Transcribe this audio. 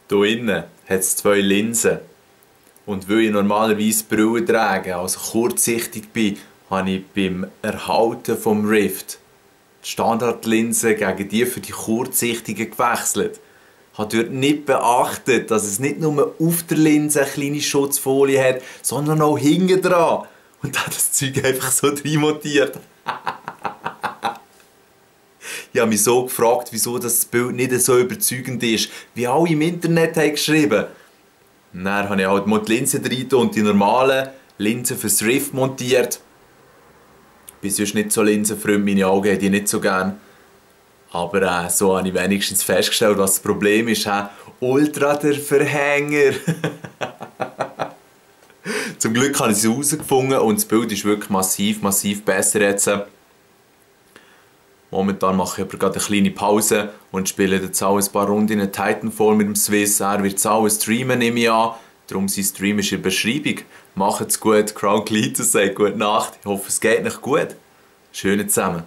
Hier innen hat es zwei Linsen. Und weil ich normalerweise Brille trage, also kurzsichtig bin, habe ich beim Erhalten vom Rift die Standardlinse gegen die für die kurzsichtigen gewechselt. Ich habe dort nicht beachtet, dass es nicht nur auf der Linse eine kleine Schutzfolie hat, sondern auch hinten dran. Und habe das Zeug einfach so reinmontiert. Ich habe mich so gefragt, wieso das Bild nicht so überzeugend ist, wie alle im Internet haben geschrieben. Und dann habe ich halt mal die Linsen rein und die normalen Linsen fürs Rift montiert. Ich bin sonst nicht so Linsenfreund, meine Augen haben die nicht so gern. Aber so habe ich wenigstens festgestellt, was das Problem ist. Ultra der Verhänger. Zum Glück habe ich es herausgefunden und das Bild ist wirklich massiv besser jetzt. Momentan mache ich aber gerade eine kleine Pause und spiele jetzt auch ein paar Runden in Titanfall mit dem Swiss. Er wird es auch streamen, nehme ich an. Darum sein Stream ist in der Beschreibung. Macht's gut, Crown Cletus sagt gute Nacht. Ich hoffe, es geht euch gut. Schöne zusammen.